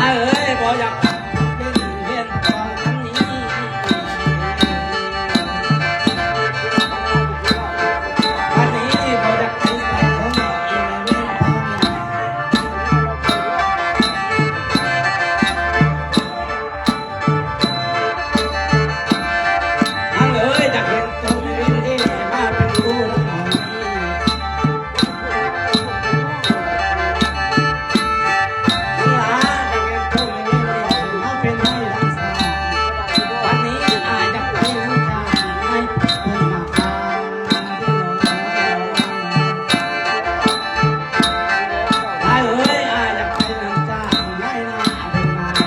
ອ້າຍເອີຍ ບໍ່ຢາກເປັນເວນຂອງຄັນນີ້ ຄັນນີ້ບໍ່ຢາກເປັນຂອງອີເວນຂອງ ນາງເອີຍ ຢາກເຫັນໂຕເປັນເວນນີ້ ມາເປັນຄູ່ນຳນ້ອງນີ້ ນາງຫຼ້າ ຢາກເຫັນໂຕເປັນເວນນີ້ ມາເປັນນາຍນາງສາວ ບັດນີ້ອ້າຍຢາກໄປນຳຈ້າງນາຍເພິ່ນມາ ອ້າຍເອີຍ ອ້າຍຢາກໄປນຳຈ້າງນາຍໜ້າເພິ່ນມາ ຫຼ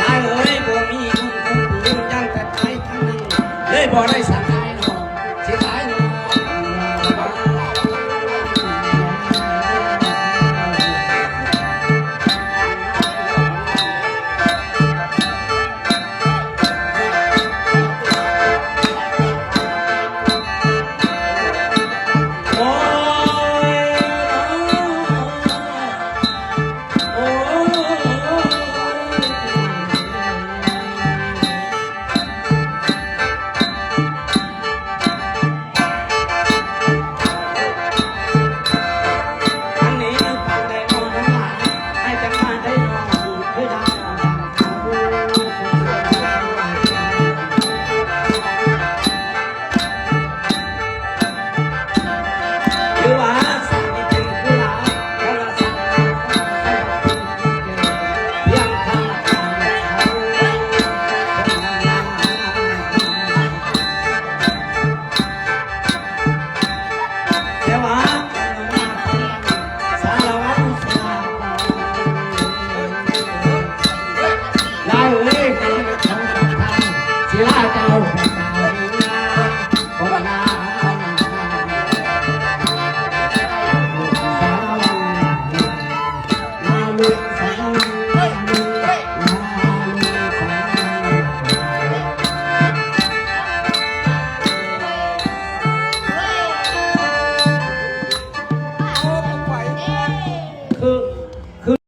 ້າເອີຍ ບໍ່ມີເງິນຄົນປູ ຢ້ານແຕ່ຕາຍທັງນັ້ນ ເລີຍບໍ່ໄດ້ສັງຂາຍນ້ອງ ຊິຂາຍນ້ອງ ໂອ້ຍ ໂອ້ຍ ໂອ້ຍ ອັນນີ້ປານໃດນ້ອງທັງຫຼາຍ ໃຫ້ຈັກມາໄດ້ນ້ອງຄືດາວ ຫຼືວ່າສາມີເປັນຜູ້ລາວ ແຕ່ວ່າສາວລາວ ພຽງຂ້າງເຂົາ ແຕ່ວ່າສາລະວັນ ສິລາ ລາວເອີຍ ໃຫ້ເປັນຂອງສຳຄັນ ສິລາເຈົ້າ